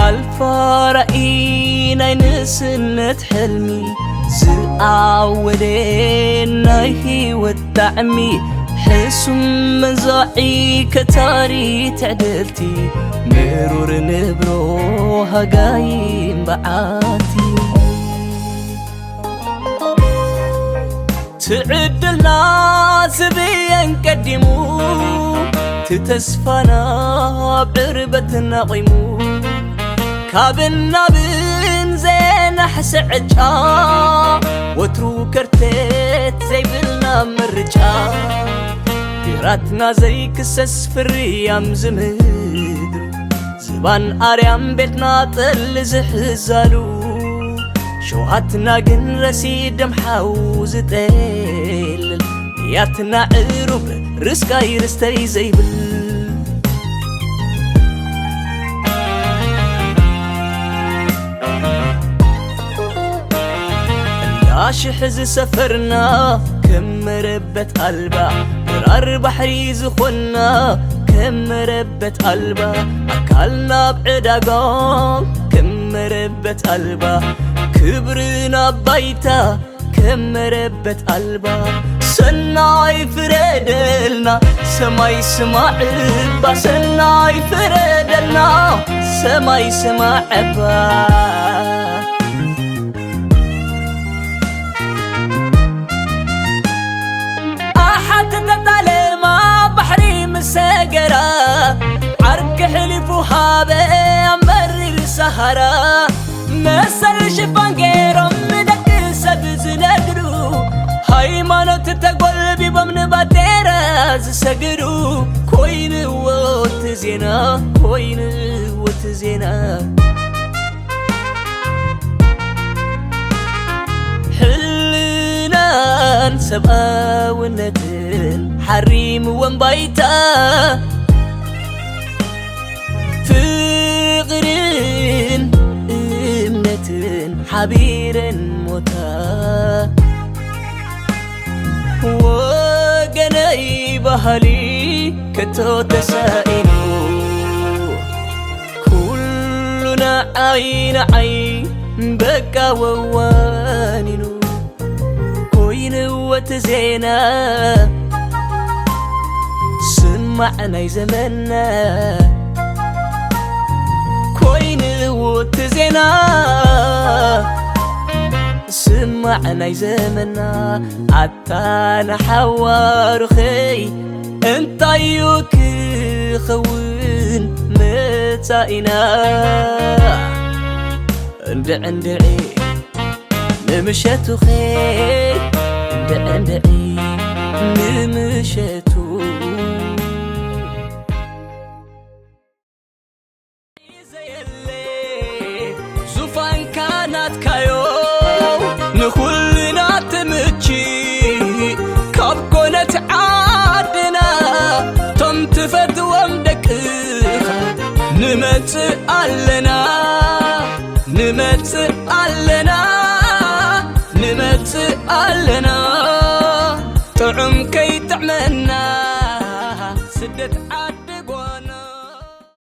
ኣልፋ ራእይ ናይ ንእስነት ሕልሚ ዝኣወደ ናይ ህይወት ጣዕሚ ሕሱም መንዛዒ ከታሪ ትዕድልቲ ምሩር ንብሮ ሃጋይም በዓቲ ትዕድልና ዝብየን ቀዲሙ ትተስፋና ብዕርበትና ቂሙ ካብን ናብን ዘናሕሰ ዕጫ ወትሩ ከርተት ዘይብልና ምርጫ ግራትና ዘይክሰስ ፍርያም ዝምድሩ ዝባን ኣርያም ቤትና ጠል ዝሕዛሉ ሸውሃትና ግን ረሲድ ደም ሓው ዝጠልል ያትና ዕሩብ ርስቃይ ርስተይ ዘይብል እንዳ ሽሕ ዝሰፈርና ከም መረበት ኣልባ ድራር ባሕሪ ዝኾንና ከም መረበት ኣልባ ኣካልና ኣብ ዕዳጋ ከም መረበት ኣልባ ክብርና ባይታ ከም መረበት ኣልባ ሰናይ ፍረደልና ሰማይ ስማዕ እባ ሰናይ ፍረደልና ሰማይ ስማዕ እባ ኣሓት ተጣለማ ባሕሪ ምስ ሰገራ ዓርኪ ሕሊፉ ሃበ ኣብ መሪር ሰሃራ መሰል ሽፋን ገይሮም ንደቂ ሰብ ዝነግሩ ሃይማኖት ተጎልቢቦም ንባጤራ ዝሰግዱ ኮይንዎ እቲ ዜና ኮይንዎ እቲ ዜና ሕልናን ሰብኣውነትን ሓሪምዎም ባይታ ፍቕርን እምነትን ሓቢረን ሞታ ወገነይ ባህሊ ከቶ ተሳኢኑ ኩሉ ንዓይ ንዓይ በቃ ወዋኒኑ ኮይንዎ እቲ ዜና ስማዕ ናይ ዘመንና ኮይንዎ እቲ ዜና ስማዕ ናይ ዘመንና ኣታ ንሓዋሩኸይ እንታዩ ክኸውን መጻኢና እንድዕንድዒ ንምሸቱኸ እንድዕንድዒ ንምሸቱ ዘየለ ዙፋንካ ናትካዮ ንኹልና ትምቺ ካብ ኮነት ዓድና ቶም ትፈትዎም ደቅኻ ንመጽእ ኣለና ንመጽእ ኣለና ንመጽእ ኣለና ጥዑም ከይጥዕመና ስደት